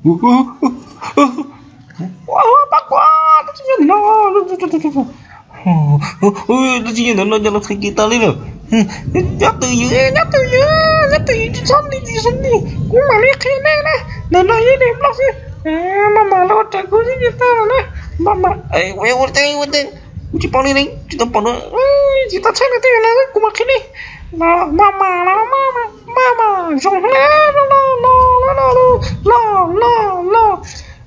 Pab kuv, tus txiv yawg ntawm no, tus txiv yawg ntawm no nyob los txhais kis tas li lawm. Nyob twj ywm, nyob twj ywm, nyob twj ywm, tsis txhob nti, tsis txhob nti, kuv mam li qhia nej na. Ntawm no yog ib daim nplooj xwb, maj mam los ua raws kuv xwb ces tau lawm na. Maj mam, ua teb, ua teb, kuv tsis paub li ne, tsis tau pom no, tsis tau txhais no tej no kuv mam qhia nej. Maj mam los, maj mam, maj mam, zoo li, los, los, los, los, los, los.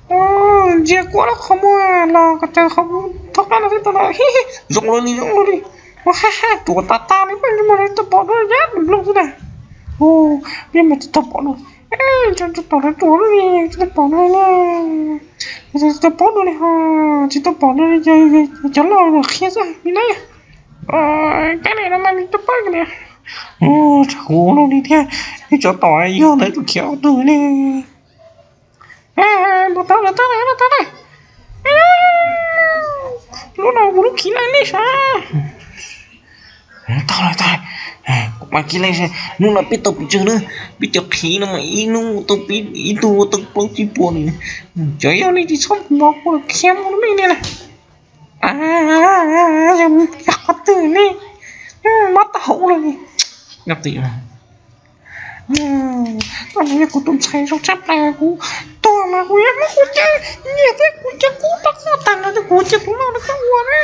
Ntsia kuv lub qhov muag los koj tsaws qhov muag thoob qab no xwb tau lawm. Zoo li, zoo li. Ua ha ha, ruam tas tas li, peb tsis muaj leej twg pom dua yam nplooj xwb na. Peb mas tsis tau pom dua. Tsis tau pom dua li, tsis tau pom dua li, tsis tau pom dua li ho, tsis tau pom dua li, cov loj mus qhia xwb li na. Kab li no mas tsis tau pom li. Tsam kuv ua luaj li thiab, nej tsov tom yog lawv tus khiav ob tug ne. Mus tau lawm, tau lawm, tau lawm. Lub no kuv lub khiv lawm nej sav. Tau lawm, tau lawm. Kuv mam khiav lawm, hnub no peb tau pes tsawg na, peb cov khiv no mas ib hnub tau peb, ib tug ua tau plaub tsib puas li. Cov yog nej tsis txhob mus kuv khiav mus lub me li na. Yog qhov twg ne, mob taub hau lawm. Yog kuv tus ntxhais zoo tshaj plaws, kuv tuag mas kuv yuav muab kuv cov nyiaj thiab kuv cov kub rau koj tag nrho, kuv coj kuv noj rau koj ua na.